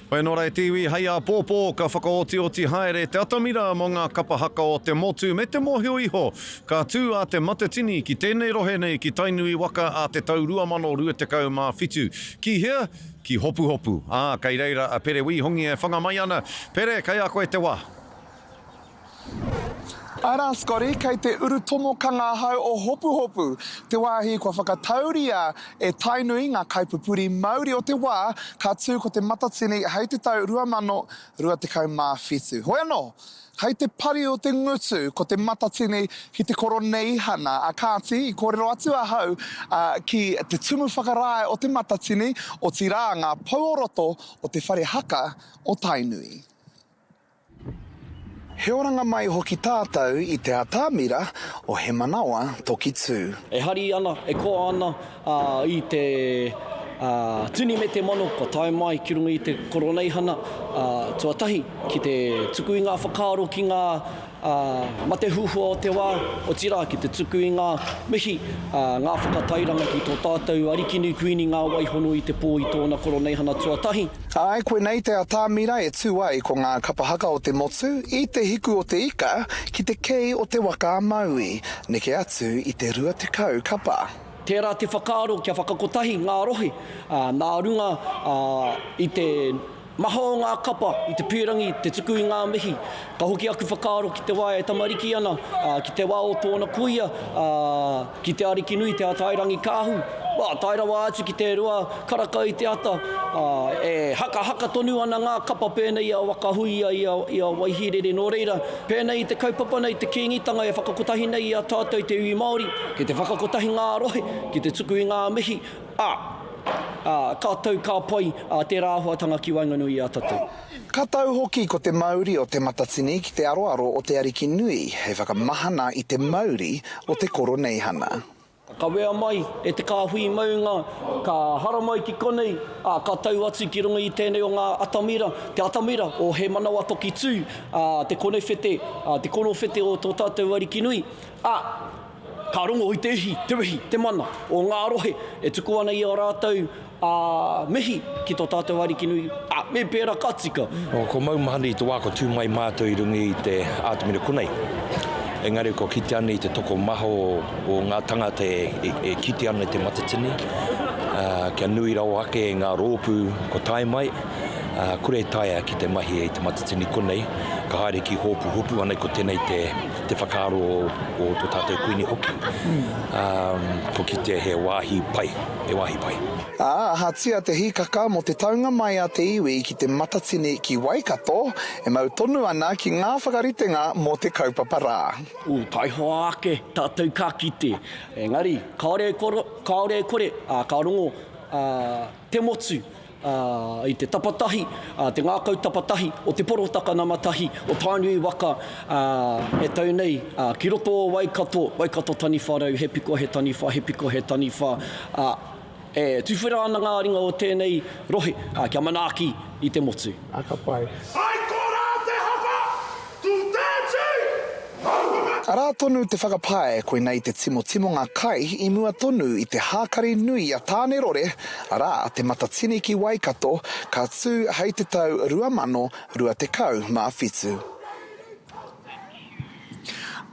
Whai anō rā e te iwi, hei āpōpō ka whakaotioti haere te atamira mō ngā kapa haka o te motu me te mōhio iho ka tū a Te Matatini ki tēnei rohe nei ki Tainui waka a te tau 2027. Ki hea? Ki Hopuhopu. Ā, kei reira a Pere Wīhongi e whanga mai ana. Pere, kei a koe te wā. Āe rā Scotty, kei te urutomokanga ahau o Hopuhopu, te wāhi kua whakatauria e Tainui ngā kaipupuri mauri o te wā ka tū ko Te Matatini hei te tau 2027. Hoi anō, kei te pari o te ngutu ko Te Matatini ki te Koroneihana, a kāti, i kōrero atu ahau ki te Tumu Whakarae o Te Matatini, otirā ngā pou o roto o te whare haka o Tainui. He oranga mai hoki tātou i te atamira o He Manawa Toki Tū. E hari ana, e koa ana i te tini me te mano kua tae mai ki runga i te Koroneihana tuatahi ki te tuku i ngā whakaaro ki ngā mate huhua o te wā, otirā ki te tuku i ngā mihi, ngā whakatairanga ki tō tātou Arikinui Kuini Ngā Waihono i te pō i tōna Koroneihana tuatahi. Āe, koinei te atamira e tū ai ko ngā kapa haka o te motu i te hiku o te ika ki te kei o te waka a Maui, neke atu i te 20 kapa. Tērā te whakaaro kia whakakotahi ngā rohe, nā runga i te maha o ngā kapa i te pīrangi te tuku i ngā mihi. Ka hoki aku whakaaro ki te wā e tamariki ana, ki te wā o tōna kuia, Ki te Arikinui, Te Atairangikaahu, ā, tae rawa atu ki te rua karaka i te ata, ā, e hakahaka tonu ana ngā kapa pēnei i a Wakahuia, i a, i a Waihīrere. Nō reira, pēnei i te kaupapa nei, te Kīngitanga e whakakotahi nei i a tātou te iwi Māori, ki te whakakotahi ngā rohe, ki te tuku i ngā mihi, ā, ā, ka tau, ka pai, ā, tērā āhuatanga ki waenganui i a tātou. Ka tau hoki ko te mauri o Te Matatini ki te aroaro o te Ariki Nui hei whakamahana i te mauri o te Koroneihana. Ka kawea mai e te kāhui maunga, ka haramai ki konei, ā, ka tau atu ki runga i tēnei o ngā atamira, te atamira o He Manawa Toki Tū, ā, te konewhete, ā, te konowhete o tō tātou Ariki Nui, ā, ka rongo i te ihi, te wehi, te mana o ngā rohe e tuku ana i ā rātou ā mihi ki tō tātou Arikinui, ā, me pērā ka tika. Ko Maumahana i te wā kua tū mai mātou i runga i te ātamira konei. Engari kua kite ana i te tokomaha o ngā tangata e kite ana i te Matatini, kia nui rawa ake ngā rōpū kua tae mai, kore e taea ki te mahi i te Matatini konei, ka haere ki Hōpuhopu, anei ko tēnei te te whakaaro o tō tātou Kuini hoki. Kua kitea he wāhi pai, he wāhi pai. Ā, ahatia te hīkaka mō te taunga mai a te iwi ki Te Matatini ki Waikato, e mau tonu ana ki ngā whakaritenga mō te kaupapa rā. Ū, taihoa ake tātou ka kite. Engari, kāore e kore, kāore e kore, ā, ka rongo, ā, te motu, ā, i te tapatahi, ā, te ngākau tapatahi o te porotaka nama tahi o Tainui waka, ā, e tau nei, ā, ki roto o Waikato, Waikato taniwha rau, he piko he taniwha, he piko he taniwha, ā, e tuwhera ana ngā ringa o tēnei rohe, ā, kia manaaki i te motu. Ā, ka pai. Hai korā te haka, tu te tī! Arā tonu te whakapae koinei te timotimonga kai i mua tonu i te hākari nui a Tānerore, arā, Te Matatini ki Waikato, ka tū hei te tau 2027.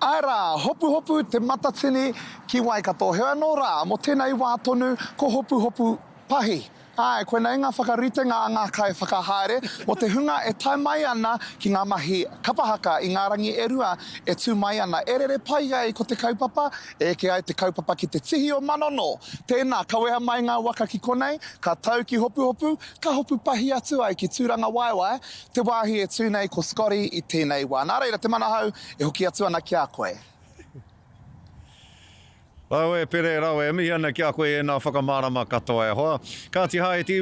Āe rā, hopuhopu Te Matatini ki Waikato, heoi anō rā, mō tēnei wā tonu, ko hopuhopu pahi. Āe, koinei ngā whakaritenga a ngā kaiwhakahaere mō te hunga e tae mai ana ki ngā mahi kapa haka i ngā rangi e rua e tū mai ana. E rere pai ai ko te kaupapa, e eke ai te kaupapa ki te tihi o Manono. Tēnā, kawea mai ngā waka ki konei, ka tau ki Hopuhopu, ka hopu pahi atu ai ki Tūrangawaewae, te wāhi e tū nei ko Scotty i tēnei wā. Nā reira, te manahau e hoki atu ana ki a koe. Rawe Pere, rawe, e mihi ana ki a koe ēnā whakamārama katoa e hoa. Kāti hae te iwi.